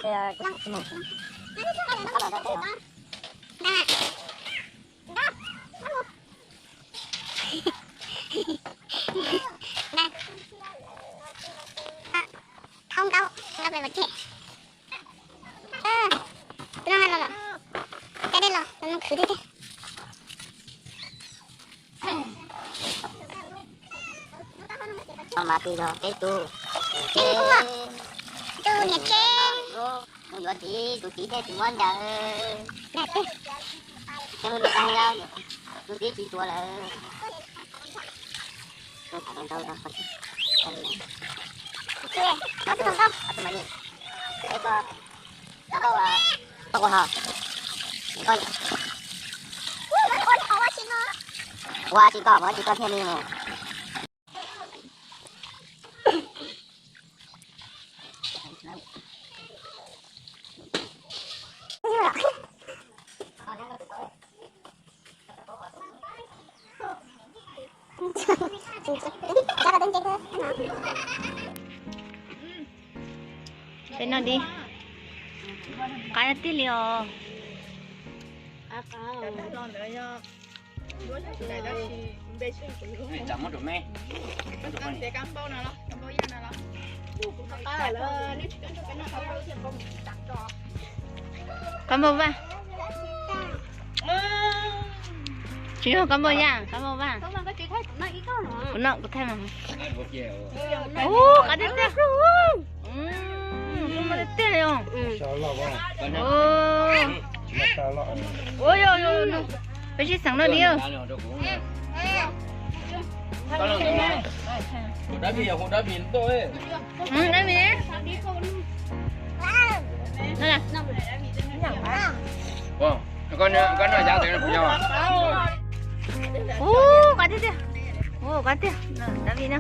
Thau nkaus, nkaus pem mas tseg. Tus no los, cov dej los, los mus khwv tiag tiag. Mas twb yog peb tus, tus niam tseb, mus yuav txiv, tus txiv thiaj tsis muab ncaws. Tus txiv tsis tuav lawm. Tau ua ho. Ua tsis tau, ua tsis tau thiaj li mus. Peb noj dib, qab tiag li os. Kab npauj vaj. Tsis yog kab npauj yaj, kab npauj vaj. Kuv noj kuv thaij mas. Ub, qab tiag tiag. Zoo nkauj tiag tiag li os. Ub, yog, yog, peb sib xeem noj dib. Ub, qab tiag tiag. Ub, qab tiag. David na.